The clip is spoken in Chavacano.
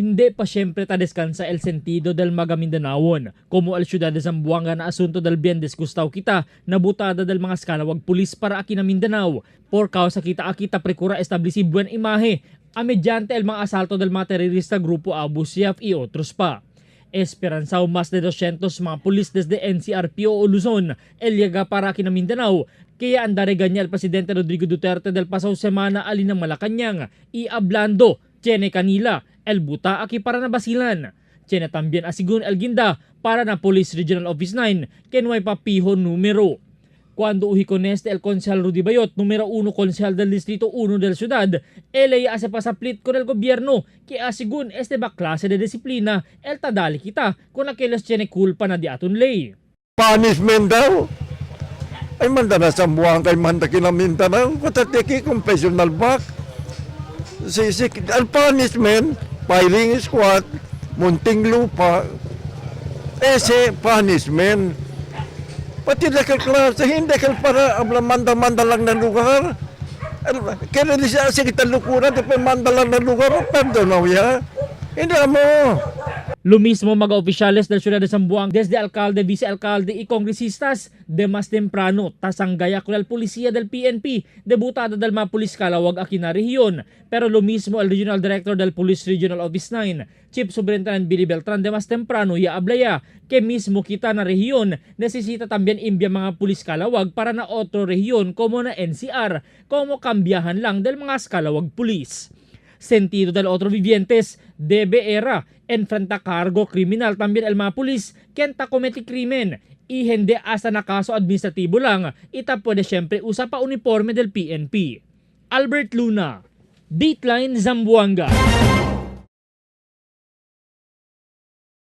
Hindi pa siyempre ta descansa el sentido del mga Mindanaon, como el ciudad de Zamboanga na asunto del bien disgustaw kita, nabutada del mga skalawag pulis para aki na Mindanao. Por causa kita aki ta precura estableci buen imahe, a mediante el mga asalto del mga terrorista grupo Abu Sayyaf y otros pa. Esperanzao mas de 200 mga pulis desde NCRPO o Luzon, el llega para aki na Mindanao, kaya andare ganya el presidente Rodrigo Duterte del pasaw semana alin ng Malacañang, y hablando, tiene kanila, el buta aki para na basilan. Tiene también asigun el ginda para na Police Regional Office 9, que no hay papijo número. Cuando uhi con este el concejal Rudy Bayot, número 1 concejal del Distrito 1 del Ciudad, él hace pasaplit con el gobierno que asigun este ba klase de disiplina, el tadali kita con aquellos tiene culpa na di aton ley. Punishment daw. Ay manda na sa buwang kay manda kinaminta na. Kutatiki confessional back. Si, ang punishment, firing squad, munting lupa, ese punishment. Pati na klase, hindi ka para abla manda-manda lang ng lugar. Kaya di siya sige talukuran, di pa manda lang ng lugar, perdón ya. Hindi mo. Lo mismo mga opisyales del Ciudad de Zamboanga desde alcalde, vicealcalde y congresistas de más temprano tasanggaya con el policía del PNP debutada del mga pulis Calawag aquí na rehiyon. Pero lo mismo el Regional Director del Police Regional Office 9, Chief Superintendent Billy Beltran de más temprano ya ablaya que mismo kita na rehiyon necesita también imbia mga pulis Calawag para na otro rehiyon como na NCR, como kambiyahan lang del mga Calawag pulis. Sentido del otro vivientes, debe era enfrenta cargo criminal también el mga pulis quien ta comete krimen y hindi hasta na kaso administratibo lang, ita pwede siyempre usa pa uniforme del PNP. Albert Luna, Dateline Zamboanga.